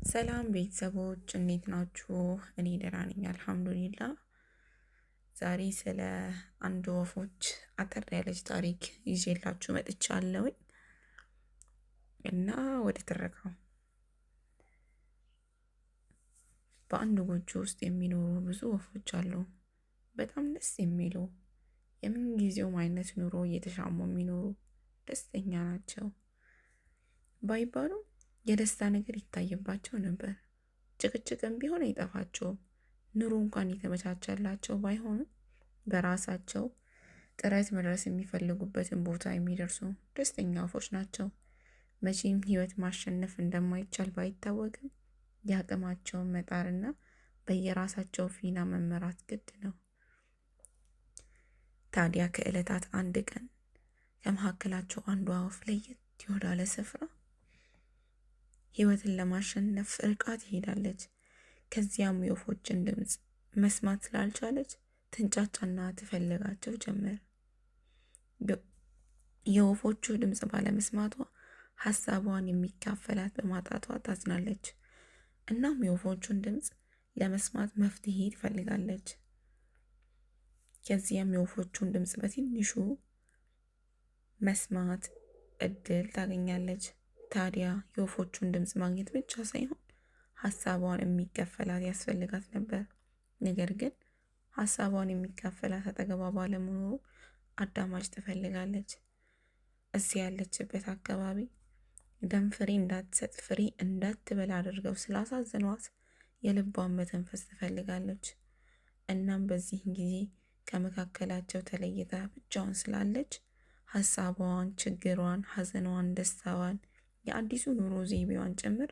ሰላም ቤተሰቦች እንዴት ናችሁ? እኔ ደህና ነኝ አልሐምዱሊላ። ዛሬ ስለ አንድ ወፎች አጠር ያለች ታሪክ ይዤላችሁ መጥቻለሁኝ እና ወደ ትረካው። በአንድ ጎጆ ውስጥ የሚኖሩ ብዙ ወፎች አሉ። በጣም ደስ የሚሉ የምንጊዜውም አይነት ኑሮ እየተሻሙ የሚኖሩ ደስተኛ ናቸው ባይባሉ የደስታ ነገር ይታይባቸው ነበር። ጭቅጭቅም ቢሆን አይጠፋቸውም። ኑሮ እንኳን የተመቻቸላቸው ባይሆንም በራሳቸው ጥረት መድረስ የሚፈልጉበትን ቦታ የሚደርሱ ደስተኛ ወፎች ናቸው። መቼም ሕይወት ማሸነፍ እንደማይቻል ባይታወቅም የአቅማቸውን መጣርና በየራሳቸው ፊና መመራት ግድ ነው። ታዲያ ከዕለታት አንድ ቀን ከመካከላቸው አንዷ ወፍ ለየት ወዳለ ስፍራ ሕይወትን ለማሸነፍ ርቃ ትሄዳለች። ከዚያም የወፎችን ድምፅ መስማት ስላልቻለች ትንጫጫና ትፈልጋቸው ጀመር። የወፎቹ ድምፅ ባለመስማቷ ሀሳቧን የሚካፈላት በማጣቷ ታዝናለች። እናም የወፎቹን ድምፅ ለመስማት መፍትሄ ትፈልጋለች። ከዚያም የወፎቹን ድምፅ በትንሹ መስማት እድል ታገኛለች። ታዲያ የወፎቹን ድምፅ ማግኘት ብቻ ሳይሆን ሀሳቧን የሚካፈላት ያስፈልጋት ነበር። ነገር ግን ሀሳቧን የሚካፈላት አጠገቧ ባለመኖሩ አዳማጭ ትፈልጋለች። እዚህ ያለችበት አካባቢ ደም ፍሬ እንዳትሰጥ ፍሬ እንዳትበላ አድርገው ስላሳዘኗት የልቧን መተንፈስ ትፈልጋለች። እናም በዚህ ጊዜ ከመካከላቸው ተለይታ ብቻዋን ስላለች ሀሳቧን፣ ችግሯን፣ ሀዘኗን፣ ደስታዋን የአዲሱ ኑሮ ዘይቤዋን ጭምር